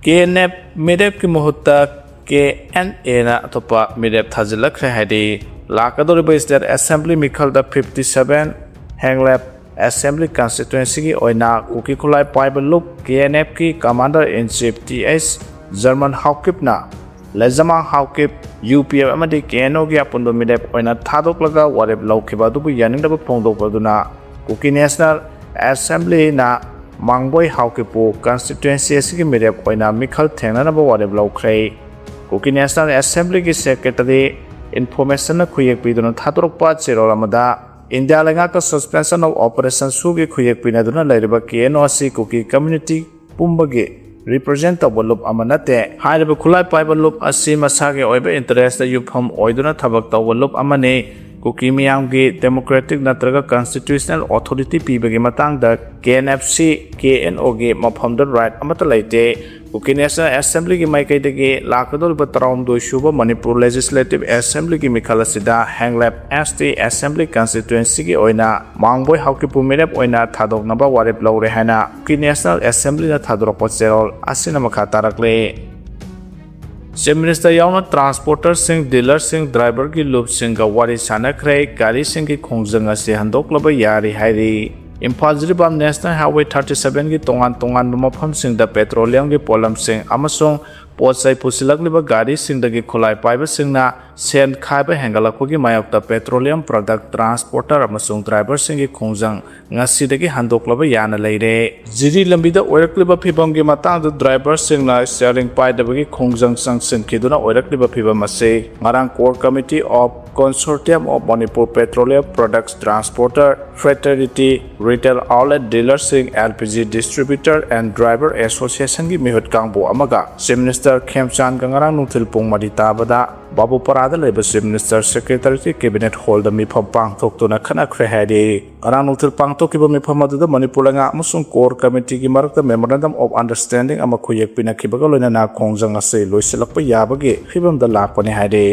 K N F ꯃꯤꯔꯦꯞꯀꯤ ꯃꯍꯨꯠꯇ K N Aꯅ ꯑꯇꯣꯞꯄ ꯃꯤꯔꯦꯞ ꯊꯥꯖꯤꯜꯂꯛꯈ꯭ꯔꯦ ꯍꯥꯏꯔꯤ꯫ ꯂꯥꯛꯀꯗꯧꯔꯤꯕ State Assembly ꯃꯤꯈꯜꯗ fifty seven ꯍꯦꯡꯂꯦꯞ Assembly Constituencyꯒꯤ ꯑꯣꯏꯅ ꯀꯨꯀꯤ ꯈꯨꯠꯂꯥꯏ ꯄꯥꯏꯕ ꯂꯨꯞ K N Fꯀꯤ Commander in Chief Th German Haokipꯅ ꯂꯩꯖꯃꯥꯡ Haokip, U P F ꯑꯃꯗꯤ K N Oꯒꯤ ꯑꯄꯨꯟꯕ ꯃꯤꯔꯦꯞ ꯑꯣꯏꯅ ꯊꯥꯗꯣꯛꯂꯒ ꯋꯥꯔꯦꯞ ꯂꯧꯈꯤꯕ ꯑꯗꯨꯕꯨ ꯌꯥꯅꯤꯡꯗꯕ ꯐꯣꯡꯗꯣꯛꯄꯗꯨꯅ Kuki National Assemblyꯅ ꯃꯥꯡꯕꯣꯏ ꯍꯥꯎꯀꯤꯞꯄꯨ constituency ꯑꯁꯤꯒꯤ ꯃꯤꯔꯦꯞ ꯑꯣꯏꯅ ꯃꯤꯈꯜ ꯊꯦꯡꯅꯅꯕ ꯋꯥꯔꯦꯞ ꯂꯧꯈ꯭ꯔꯦ꯫ Kuki National Assemblyꯒꯤ Secretary Informationꯅ ꯈꯨꯌꯦꯛ ꯄꯤꯗꯨꯅ ꯊꯥꯗꯣꯔꯛꯄ ꯆꯦꯔꯣꯜ ꯑꯃꯗ, ꯏꯟꯗꯤꯌꯥ ꯂꯩꯉꯥꯛꯀ Suspension of Operation ꯁꯨꯒꯤ ꯈꯨꯌꯦꯛ ꯄꯤꯅꯗꯨꯅ ꯂꯩꯔꯤꯕ K N O ꯑꯁꯤ ꯀꯨꯀꯤ community ꯄꯨꯝꯕꯒꯤ ꯔꯤꯄ꯭ꯔꯖꯦꯟ ꯇꯧꯕ ꯂꯨꯞ ꯑꯃ ꯅꯠꯇꯦ꯫ ꯍꯥꯏꯔꯤꯕ ꯈꯨꯠꯂꯥꯏ ꯄꯥꯏꯕ ꯂꯨꯞ ꯑꯁꯤ ꯃꯁꯥꯒꯤ ꯑꯣꯏꯕ ꯏꯟꯇꯔꯦꯁꯇ ꯌꯨꯝꯐꯝ ꯑꯣꯏꯗꯨꯅ ꯊꯕꯛ ꯇꯧꯕ ꯂꯨꯞ ꯑꯃꯅꯤ꯫ ꯀꯨꯀꯤ ꯃꯤꯌꯥꯝꯒꯤ ꯗꯦꯃꯣꯀ꯭ꯔꯦꯇꯤꯛ ꯅꯠꯇ꯭ꯔꯒ ꯀꯟꯁꯇꯤꯇ꯭ꯌꯨꯁꯅꯦꯜ ꯑꯣꯊꯣꯔꯤꯇꯤ ꯄꯤꯕꯒꯤ ꯃꯇꯥꯡꯗ ꯀꯦ and F C, K and ꯑꯣꯒꯤ ꯃꯐꯝꯗ ꯔꯥꯏꯠ ꯑꯃꯠꯇ ꯂꯩꯇꯦ꯫ ꯀꯨꯀꯤ ꯅꯦꯁꯅꯦꯜ ꯑꯦꯁꯦꯝꯕ꯭ꯂꯤꯒꯤ ꯃꯥꯏꯀꯩꯗꯒꯤ ꯂꯥꯛꯀꯗꯧꯔꯤꯕ ꯇꯔꯥꯍꯨꯝꯗꯣꯏ ꯁꯨꯕ ꯃꯅꯤꯄꯨꯔ ꯂꯦꯖꯤꯁꯂꯦꯇꯤꯚ ꯑꯦꯁꯦꯝꯕ꯭ꯂꯤꯒꯤ ꯃꯤꯈꯜ ꯑꯁꯤꯗ ꯍꯦꯡꯂꯦꯞ ꯑꯦꯁ ꯇꯤ ꯑꯦꯁꯦꯝꯕ꯭ꯂꯤ ꯀꯟꯁꯇꯤꯇ꯭ꯌꯨꯑꯦꯟꯁꯤꯒꯤ ꯑꯣꯏꯅ ꯃꯥꯡꯕꯣꯏ ꯍꯥꯎꯀꯤꯄꯨ ꯃꯤꯔꯦꯞ ꯑꯣꯏꯅ ꯊꯥꯗꯣꯛꯅꯕ ꯋꯥꯔꯦꯞ ꯂꯧꯔꯦ ꯍꯥꯏꯅ ꯀꯨꯀꯤ ꯅꯦꯁꯅꯦꯜ ꯑꯦꯁꯦꯝꯕ꯭ꯂꯤꯅ ꯊꯥꯗꯣꯔꯛꯄ ꯆꯦꯔꯣꯜ ꯑꯁꯤꯅ ꯃꯈꯥ ꯇꯥꯔꯛꯂꯤ꯫ ꯆꯤꯐ ꯃꯤꯅꯤꯁꯇꯔ ꯌꯥꯎꯅ ꯇ꯭ꯔꯥꯟꯁꯄꯣꯔꯇꯔꯁꯤꯡ, ꯗꯤꯂꯔꯁꯤꯡ, ꯗ꯭ꯔꯥꯏꯚꯔꯒꯤ ꯂꯨꯞꯁꯤꯡꯒ ꯋꯥꯔꯤ ꯁꯥꯟꯅꯈ꯭ꯔꯦ꯫ ꯒꯥꯔꯤꯁꯤꯡꯒꯤ ꯈꯣꯡꯖꯪ ꯑꯁꯤ ꯍꯟꯗꯣꯛꯂꯕ ꯌꯥꯔꯤ ꯍꯥꯏꯔꯤ꯫ Imphal Jiribam national highway thirty ꯁꯚꯦꯟꯒꯤ ꯇꯣꯉꯥꯟ ꯇꯣꯉꯥꯟꯕ ꯃꯐꯝꯁꯤꯡꯗ ꯄꯦꯇ꯭ꯔꯣꯂꯤꯌꯝꯒꯤ ꯄꯣꯠꯂꯝꯁꯤꯡ ꯑꯃꯁꯨꯡ ꯄꯣꯠ ꯆꯩ ꯄꯨꯁꯤꯜꯂꯛꯂꯤꯕ ꯒꯥꯔꯤꯁꯤꯡꯗꯒꯤ ꯈꯨꯠꯂꯥꯏ ꯄꯥꯏꯕꯁꯤꯡꯅ ꯁꯦꯟ ꯈꯥꯏꯕ ꯍꯦꯟꯒꯠꯂꯛꯄꯒꯤ ꯃꯥꯌꯣꯛꯇ ꯄꯦꯇ꯭ꯔꯣꯂꯤꯌꯝ ꯄ꯭ꯔꯗꯛ ꯇ꯭ꯔꯥꯟꯁꯄꯣꯔꯇꯔ ꯑꯃꯁꯨꯡ ꯗ꯭ꯔꯥꯏꯚꯔꯁꯤꯡꯒꯤ ꯈꯣꯡꯖꯪ ꯉꯁꯤꯗꯒꯤ ꯍꯟꯗꯣꯛꯂꯕ ꯌꯥꯅ ꯂꯩꯔꯦ꯫ ꯖꯤꯔꯤ ꯂꯝꯕꯤꯗ ꯑꯣꯏꯔꯛꯂꯤꯕ ꯐꯤꯕꯝꯒꯤ ꯃꯇꯥꯡꯗ ꯗ꯭ꯔꯥꯏꯚꯔꯁꯤꯡꯅ ꯁ꯭ꯇꯤꯌꯔꯤꯡ ꯄꯥꯏꯗꯕꯒꯤ ꯈꯣꯡꯖꯪ ꯆꯪꯁꯤꯟꯈꯤꯗꯨꯅ ꯑꯣꯏꯔꯛꯂꯤꯕ ꯐꯤꯕꯝ ꯑꯁꯤ ꯉꯔꯥꯡ Core Committee of Consortium of Manipur Petroleum Products Transporter Fraternity, Retail Outlet Dealerꯁꯤꯡ, L P G Distributor and Driver Associationꯒꯤ ꯃꯤꯍꯨꯠ ꯀꯥꯡꯕꯨ ꯑꯃꯒ ꯆꯤꯐ ꯃꯤꯅꯤꯁꯇꯔ ꯈꯦꯝꯆꯥꯟꯒ ꯉꯔꯥꯡ ꯅꯨꯡꯊꯤꯜ ꯄꯨꯡ ꯃꯔꯤ ꯇꯥꯕꯗ ꯕꯥꯕꯨꯄꯥꯔꯥꯗ ꯂꯩꯕ ꯆꯤꯐ ꯃꯤꯅꯤꯁꯇꯔ ꯁꯦꯀ꯭ꯔꯦꯇꯔꯤꯌꯦꯠꯀꯤ ꯀꯦꯕꯤꯅꯦꯠ ꯍꯣꯜꯗ ꯃꯤꯐꯝ ꯄꯥꯡꯊꯣꯛꯇꯨꯅ ꯈꯟꯅꯈ꯭ꯔꯦ ꯍꯥꯏꯔꯤ꯫ ꯉꯔꯥꯡ ꯅꯨꯡꯊꯤꯜ ꯄꯥꯡꯊꯣꯛꯈꯤꯕ ꯃꯤꯐꯝ ꯑꯗꯨꯗ ꯃꯅꯤꯄꯨꯔ ꯂꯩꯉꯥꯛ ꯑꯃꯁꯨꯡ ꯀꯣꯔ ꯀꯃꯤꯇꯤꯒꯤ ꯃꯔꯛꯇ Memorandum of Understanding ꯑꯃ ꯈꯨꯌꯦꯛ ꯄꯤꯅꯈꯤꯕꯒ ꯂꯣꯏꯅꯅ ꯈꯣꯡꯖꯪ ꯑꯁꯤ ꯂꯣꯏꯁꯤꯜꯂꯛꯄ ꯌꯥꯕꯒꯤ ꯐꯤꯕꯝꯗ ꯂꯥꯛꯄꯅꯤ ꯍꯥꯏꯔꯤ꯫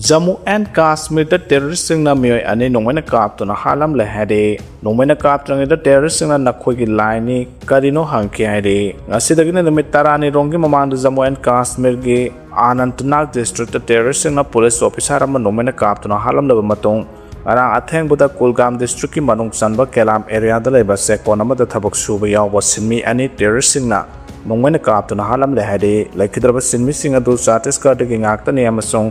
ꯖꯝꯃꯨ ꯑꯦꯟ ꯀꯥꯁꯃꯤꯔꯗ ꯇꯦꯔꯣꯔꯤꯁꯁꯤꯡꯅ ꯃꯤꯑꯣꯏ ꯑꯅꯤ ꯅꯣꯡꯃꯩꯅ ꯀꯥꯞꯇꯨꯅ ꯍꯥꯠꯂꯝꯂꯦ ꯍꯥꯏꯔꯤ꯫ ꯅꯣꯡꯃꯩꯅ ꯀꯥꯞꯇ꯭ꯔꯤꯉꯩꯗ ꯇꯦꯔꯣꯔꯤꯁꯁꯤꯡꯅ "ꯅꯈꯣꯏꯒꯤ ꯂꯥꯏꯅꯤ" ꯀꯔꯤꯅꯣ ꯍꯪꯈꯤ ꯍꯥꯏꯔꯤ꯫ ꯉꯁꯤꯗꯒꯤꯅ ꯅꯨꯃꯤꯠ ꯇꯔꯥꯅꯤ ꯔꯣꯝꯒꯤ ꯃꯃꯥꯡꯗ ꯖꯝꯃꯨ ꯑꯦꯟ ꯀꯥꯁꯃꯤꯔꯒꯤ ꯑꯅꯟꯇꯅꯥꯒ ꯗꯤꯁꯇ꯭ꯔꯤꯛꯇ ꯇꯦꯔꯣꯔꯤꯁꯁꯤꯡꯅ ꯄꯨꯂꯤꯁ ꯑꯣꯐꯤꯁꯥꯔ ꯑꯃ ꯅꯣꯡꯃꯩꯅ ꯀꯥꯞꯇꯨꯅ ꯍꯥꯠꯂꯝꯂꯕ ꯃꯇꯨꯡ, ꯉꯔꯥꯡ ꯑꯊꯦꯡꯕꯗ ꯀꯨꯜꯒꯥꯝ ꯗꯤꯁꯇ꯭ꯔꯤꯛꯀꯤ ꯃꯅꯨꯡ ꯆꯟꯕ ꯀꯦꯂꯥꯝ ꯑꯦꯔꯤꯌꯥꯗ ꯂꯩꯕ ꯆꯦꯛꯀꯣꯟ ꯑꯃꯗ ꯊꯕꯛ ꯁꯨꯕ ꯌꯥꯎꯕ ꯁꯤꯟꯃꯤ ꯑꯅꯤ ꯇꯦꯔꯣꯔꯤꯁꯁꯤꯡꯅ ꯅꯣꯡꯃꯩꯅ ꯀꯥꯞꯇꯨꯅ ꯍꯥꯠꯂꯝꯂꯦ ꯍꯥꯏꯔꯤ꯫ ꯂꯩꯈꯤꯗ꯭ꯔꯕꯁꯤꯡ ꯃꯤꯁꯤꯡ ꯑꯗꯨ ꯆꯇꯤꯁꯒꯔꯗꯒꯤ ꯉꯥꯛꯇꯅꯤ ꯑꯃꯁꯨꯡ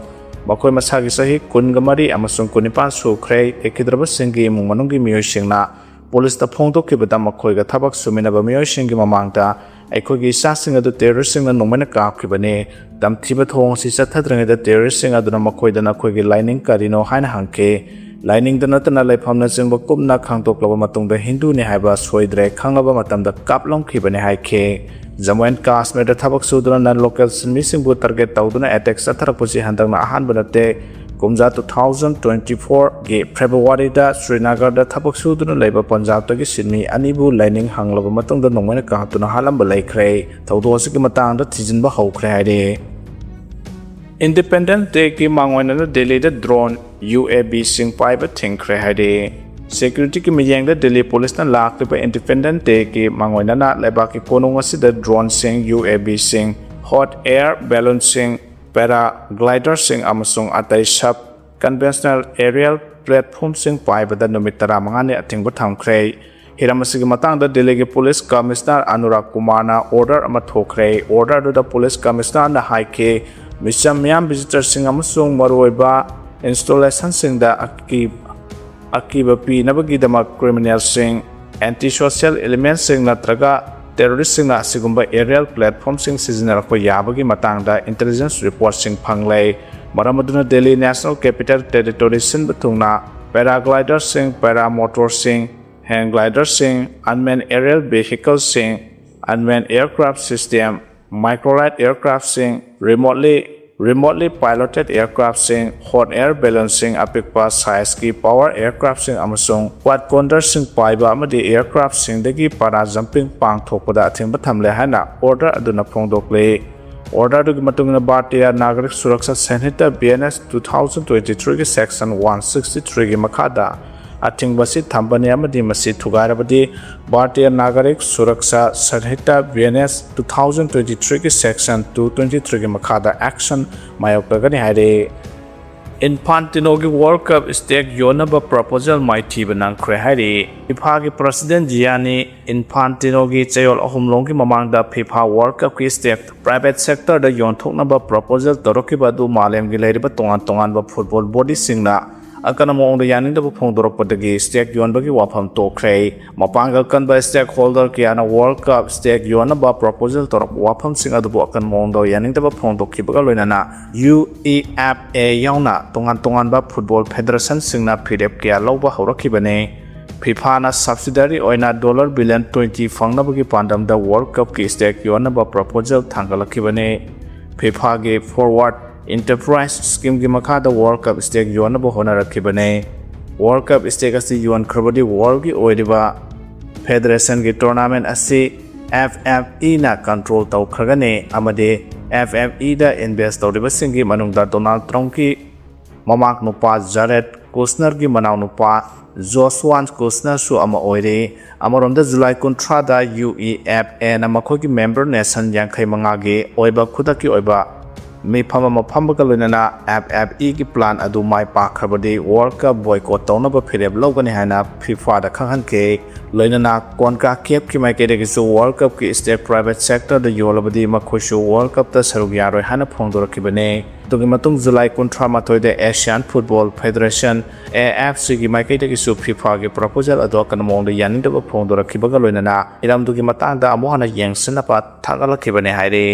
ꯃꯈꯣꯏ ꯃꯁꯥꯒꯤ ꯆꯍꯤ ꯀꯨꯟꯒ ꯃꯔꯤ ꯑꯃꯁꯨꯡ ꯀꯨꯟꯅꯤꯄꯥꯟ ꯁꯨꯈ꯭ꯔꯦ꯫ ꯂꯩꯈꯤꯗ꯭ꯔꯕꯁꯤꯡꯒꯤ ꯏꯃꯨꯡ ꯃꯅꯨꯡꯒꯤ ꯃꯤꯑꯣꯏꯁꯤꯡꯅ ꯄꯨꯂꯤꯁꯇ ꯐꯣꯡꯗꯣꯛꯈꯤꯕꯗ, ꯃꯈꯣꯏꯒ ꯊꯕꯛ ꯁꯨꯃꯤꯟꯅꯕ ꯃꯤꯑꯣꯏꯁꯤꯡꯒꯤ ꯃꯃꯥꯡꯗ "ꯑꯩꯈꯣꯏꯒꯤ ꯏꯆꯥꯁꯤꯡ ꯑꯗꯨ ꯇꯦꯔꯣꯔꯤꯁꯁꯤꯡꯅ ꯅꯣꯡꯃꯩꯅ ꯀꯥꯞꯈꯤꯕꯅꯤ꯫ ꯇꯝꯊꯤꯕ ꯊꯧꯑꯣꯡ ꯑꯁꯤ ꯆꯠꯊꯗ꯭ꯔꯤꯉꯩꯗ ꯇꯦꯔꯣꯔꯤꯁꯁꯤꯡ ꯑꯗꯨꯅ ꯃꯈꯣꯏꯗ 'ꯅꯈꯣꯏꯒꯤ ꯂꯥꯏꯅꯤꯡ ꯀꯔꯤꯅꯣ?' ꯍꯥꯏꯅ ꯍꯪꯈꯤ"꯫ ꯂꯥꯏꯅꯤꯡꯗ ꯅꯠꯇꯅ ꯂꯩꯐꯝꯅꯆꯤꯡꯕ ꯀꯨꯞꯅ ꯈꯪꯗꯣꯛꯂꯕ ꯃꯇꯨꯡꯗ ꯍꯤꯟꯗꯨꯅꯤ ꯍꯥꯏꯕ ꯁꯣꯏꯗ꯭ꯔꯦ ꯈꯪꯂꯕ ꯃꯇꯝꯗ ꯀꯥꯞꯂꯝꯈꯤꯕꯅꯤ ꯍꯥꯏꯈꯤ꯫ ꯖꯝꯃꯨ ꯑꯦꯟ ꯀꯥꯁꯃꯤꯔꯗ ꯊꯕꯛ ꯁꯨꯗꯨꯅ non local ꯁꯤꯟꯃꯤꯁꯤꯡꯕꯨ target ꯇꯧꯗꯨꯅ attack ꯆꯠꯊꯔꯛꯄꯁꯤ ꯍꯟꯗꯛꯅ ꯑꯍꯥꯟꯕ ꯅꯠꯇꯦ꯫ ꯀꯨꯝꯖꯥ two thousand twenty fourꯒꯤ Februaryꯗ ꯁ꯭ꯔꯤꯅꯒꯔꯗ ꯊꯕꯛ ꯁꯨꯗꯨꯅ ꯂꯩꯕ ꯄꯟꯖꯥꯕꯇꯒꯤ ꯁꯤꯟꯃꯤ ꯑꯅꯤꯕꯨ ꯂꯥꯏꯅꯤꯡ ꯍꯪꯂꯕ ꯃꯇꯨꯡꯗ ꯅꯣꯡꯃꯩꯅ ꯀꯥꯞꯇꯨꯅ ꯍꯥꯠꯂꯝꯕ ꯂꯩꯈ꯭ꯔꯦ꯫ ꯊꯧꯗꯣꯛ ꯑꯁꯤꯒꯤ ꯃꯇꯥꯡꯗ ꯊꯤꯖꯤꯟꯕ ꯍꯧꯈ꯭ꯔꯦ ꯍꯥꯏꯔꯤ꯫ Independence Dayꯒꯤ ꯃꯥꯡꯑꯣꯏꯅꯅ ꯗꯦꯜꯂꯤꯗ drone UAVꯁꯤꯡ ꯄꯥꯏꯕ ꯊꯤꯡꯈ꯭ꯔꯦ ꯍꯥꯏꯔꯤ꯫ Securityꯒꯤ ꯃꯤꯠꯌꯦꯡꯗ ꯗꯦꯜꯂꯤ ꯄꯨꯂꯤꯁꯅ ꯂꯥꯛꯂꯤꯕ Independence Dayꯒꯤ ꯃꯥꯡꯑꯣꯏꯅꯅ ꯂꯩꯕꯥꯛꯀꯤ ꯀꯣꯅꯨꯡ ꯑꯁꯤꯗ droneꯁꯤꯡ, UAVꯁꯤꯡ, hot air balloonꯁꯤꯡ, paragliderꯁꯤꯡ ꯑꯃꯁꯨꯡ ꯑꯇꯩ sub conventional aerial platformꯁꯤꯡ ꯄꯥꯏꯕꯗ ꯅꯨꯃꯤꯠ ꯇꯔꯥꯃꯉꯥꯅꯤ ꯑꯊꯤꯡꯕ ꯊꯝꯈ꯭ꯔꯦ꯫ ꯍꯤꯔꯝ ꯑꯁꯤꯒꯤ ꯃꯇꯥꯡꯗ ꯗꯦꯜꯂꯤꯒꯤ ꯄꯨꯂꯤꯁ ꯀꯃꯤꯁꯅꯔ ꯑꯅꯨꯔꯥꯒ ꯀꯨꯃꯥꯔꯅ order ꯑꯃ ꯊꯣꯛꯈ꯭ꯔꯦ꯫ Order ꯑꯗꯨꯗ ꯄꯨꯂꯤꯁ ꯀꯃꯤꯁꯅꯔꯅ ꯍꯥꯏꯈꯤ, ꯃꯤꯆꯝ ꯃꯤꯌꯥꯝ visitorꯁꯤꯡ ꯑꯃꯁꯨꯡ ꯃꯔꯨꯑꯣꯏꯕ installationꯁꯤꯡꯗ ꯑꯀꯤ-, ꯑꯀꯤꯕ ꯄꯤꯅꯕꯒꯤꯗꯃꯛ criminalꯁꯤꯡ, anti-social elementsꯁꯤꯡ ꯅꯠꯇ꯭ꯔꯒ terroristꯁꯤꯡꯅ ꯑꯁꯤꯒꯨꯝꯕ aerial platformꯁꯤꯡ ꯁꯤꯖꯤꯟꯅꯔꯛꯄ ꯌꯥꯕꯒꯤ ꯃꯇꯥꯡꯗ intelligence reportꯁꯤꯡ ꯐꯪꯂꯦ꯫ ꯃꯔꯝ ꯑꯗꯨꯅ ꯗꯦꯜꯂꯤ National Capital Territory ꯁꯤꯟꯕ ꯊꯨꯡꯅ paragliderꯁꯤꯡ, paramotorꯁꯤꯡ, hang gliderꯁꯤꯡ, unmanned aerial vehiclesꯁꯤꯡ, unmanned aircraft system, microlight aircraftꯁꯤꯡ, remotely, remotely piloted aircraftꯁꯤꯡ, hot air balloonꯁꯤꯡ, ꯑꯄꯤꯛꯄ sizeꯀꯤ power aircraftꯁꯤꯡ ꯑꯃꯁꯨꯡ quadconderꯁꯤꯡ ꯄꯥꯏꯕ ꯑꯃꯗꯤ aircraftꯁꯤꯡꯗꯒꯤ parajumping ꯄꯥꯡꯊꯣꯛꯄꯗ ꯑꯊꯤꯡꯕ ꯊꯝꯂꯦ ꯍꯥꯏꯅ order ꯑꯗꯨꯅ ꯐꯣꯡꯗꯣꯛꯂꯤ꯫ Order ꯑꯗꯨꯒꯤ ꯃꯇꯨꯡ ꯏꯟꯅ Bharatiya Nagarik Suraksha Sanhita BNS two thousand twenty threeꯒꯤ section one sixty threeꯒꯤ ꯃꯈꯥꯗ ꯑꯊꯤꯡꯕ ꯑꯁꯤ ꯊꯝꯕꯅꯤ ꯑꯃꯗꯤ ꯃꯁꯤ ꯊꯨꯒꯥꯏꯔꯕꯗꯤ Bharatiya Nagarik Suraksha Sanhita BNS two thousand twenty threeꯒꯤ section two twenty threeꯒꯤ ꯃꯈꯥꯗ action ꯃꯥꯌꯣꯛꯅꯒꯅꯤ ꯍꯥꯏꯔꯤ꯫ Infantinoꯒꯤ World Cup stake ꯌꯣꯟꯅꯕ proposal ꯃꯥꯏꯊꯤꯕ ꯅꯪꯈ꯭ꯔꯦ ꯍꯥꯏꯔꯤ꯫ FIFAꯒꯤ president Gianni Infantinoꯒꯤ ꯆꯌꯣꯜ ꯑꯍꯨꯝꯂꯣꯝꯒꯤ ꯃꯃꯥꯡꯗ FIFA World Cupꯀꯤ stake private sectorꯗ ꯌꯣꯟꯊꯣꯛꯅꯕ proposal ꯇꯧꯔꯛꯈꯤꯕ ꯑꯗꯨ ꯃꯥꯂꯦꯝꯒꯤ ꯂꯩꯔꯤꯕ ꯇꯣꯉꯥꯟ ꯇꯣꯉꯥꯟꯕ football bodyꯁꯤꯡꯅ ꯑꯀꯟꯕ ꯃꯑꯣꯡꯗ ꯌꯥꯅꯤꯡꯗꯕ ꯐꯣꯡꯗꯣꯔꯛꯄꯗꯒꯤ stake ꯌꯣꯟꯕꯒꯤ ꯋꯥꯐꯝ ꯇꯣꯛꯈ꯭ꯔꯦ꯫ ꯃꯄꯥꯡꯒꯜ ꯀꯟꯕ stakeholder ꯀꯌꯥꯅ World Cup stake ꯌꯣꯟꯅꯕ proposal ꯇꯧꯔꯛꯄ ꯋꯥꯐꯝꯁꯤꯡ ꯑꯗꯨꯕꯨ ꯑꯀꯟꯕ ꯃꯑꯣꯡꯗ ꯌꯥꯅꯤꯡꯗꯕ ꯐꯣꯡꯗꯣꯛꯈꯤꯕꯒ ꯂꯣꯏꯅꯅ U E F A ꯌꯥꯎꯅ ꯇꯣꯉꯥꯟ ꯇꯣꯉꯥꯟꯕ football federationꯁꯤꯡꯅ ꯐꯤꯔꯦꯞ ꯀꯌꯥ ꯂꯧꯕ ꯍꯧꯔꯛꯈꯤꯕꯅꯤ꯫ FIFAꯅ subsidiary ꯑꯣꯏꯅ dollar billion twenty ꯐꯪꯅꯕꯒꯤ ꯄꯥꯟꯗꯝꯗ World Cupꯀꯤ stake ꯌꯣꯟꯅꯕ proposal ꯊꯥꯡꯒꯠꯂꯛꯈꯤꯕꯅꯤ꯫ FIFAꯒꯤ Forward Enterprise Schemeꯒꯤ ꯃꯈꯥꯗ World Cup stake ꯌꯣꯟꯅꯕ ꯍꯣꯠꯅꯔꯛꯈꯤꯕꯅꯤ꯫ World Cup stake ꯑꯁꯤ ꯌꯣꯟꯈ꯭ꯔꯕꯗꯤ worldꯀꯤ ꯑꯣꯏꯔꯤꯕ federationꯒꯤ tournament ꯑꯁꯤ F F Eꯅ control ꯇꯧꯈ꯭ꯔꯒꯅꯤ ꯑꯃꯗꯤ F F Eꯗ invest ꯇꯧꯔꯤꯕꯁꯤꯡꯒꯤ ꯃꯅꯨꯡꯗ Donald Trumpꯀꯤ ꯃꯃꯥꯛ ꯅꯨꯄꯥ Jared Kushnerꯒꯤ ꯃꯅꯥꯎ ꯅꯨꯄꯥ Joshua Kushnerꯁꯨ ꯑꯃ ꯑꯣꯏꯔꯤ꯫ ꯑꯃꯔꯣꯝꯗ July ꯀꯨꯟꯊ꯭ꯔꯥꯗ U E F Aꯅ ꯃꯈꯣꯏꯒꯤ member nation ꯌꯥꯡꯈꯩ ꯃꯉꯥꯒꯤ ꯑꯣꯏꯕ ꯈꯨꯗꯛꯀꯤ ꯑꯣꯏꯕ ꯃꯤꯐꯝ ꯑꯃ ꯐꯝꯕꯒ ꯂꯣꯏꯅꯅ F F Eꯒꯤ plan ꯑꯗꯨ ꯃꯥꯏ ꯄꯥꯛꯈ꯭ꯔꯕꯗꯤ World Cup boycott ꯇꯧꯅꯕ ꯐꯤꯔꯦꯞ ꯂꯧꯒꯅꯤ ꯍꯥꯏꯅ FIFAꯗ ꯈꯪꯍꯟꯈꯤ꯫ ꯂꯣꯏꯅꯅ CONCACAFꯀꯤ ꯃꯥꯏꯀꯩꯗꯒꯤꯁꯨ World Cupꯀꯤ stake private sectorꯗ ꯌꯣꯜꯂꯕꯗꯤ ꯃꯈꯣꯏꯁꯨ World Cupꯇ ꯁꯔꯨꯛ ꯌꯥꯔꯣꯏ ꯍꯥꯏꯅ ꯐꯣꯡꯗꯣꯔꯛꯈꯤꯕꯅꯤ꯫ ꯑꯗꯨꯒꯤ ꯃꯇꯨꯡ July ꯀꯨꯟꯊ꯭ꯔꯥ ꯃꯥꯊꯣꯏꯗ Asian Football Federation, A F Cꯒꯤ ꯃꯥꯏꯀꯩꯗꯒꯤꯁꯨ FIFAꯒꯤ proposal ꯑꯗꯨ ꯑꯀꯟꯕ ꯃꯑꯣꯡꯗ ꯌꯥꯅꯤꯡꯗꯕ ꯐꯣꯡꯗꯣꯔꯛꯈꯤꯕꯒ ꯂꯣꯏꯅꯅ ꯍꯤꯔꯝꯗꯨꯒꯤ ꯃꯇꯥꯡꯗ ꯑꯃꯨꯛ ꯍꯟꯅ ꯌꯦꯡꯁꯤꯟꯅꯕ ꯊꯥꯒꯠꯂꯛꯈꯤꯕꯅꯤ ꯍꯥꯏꯔꯤ꯫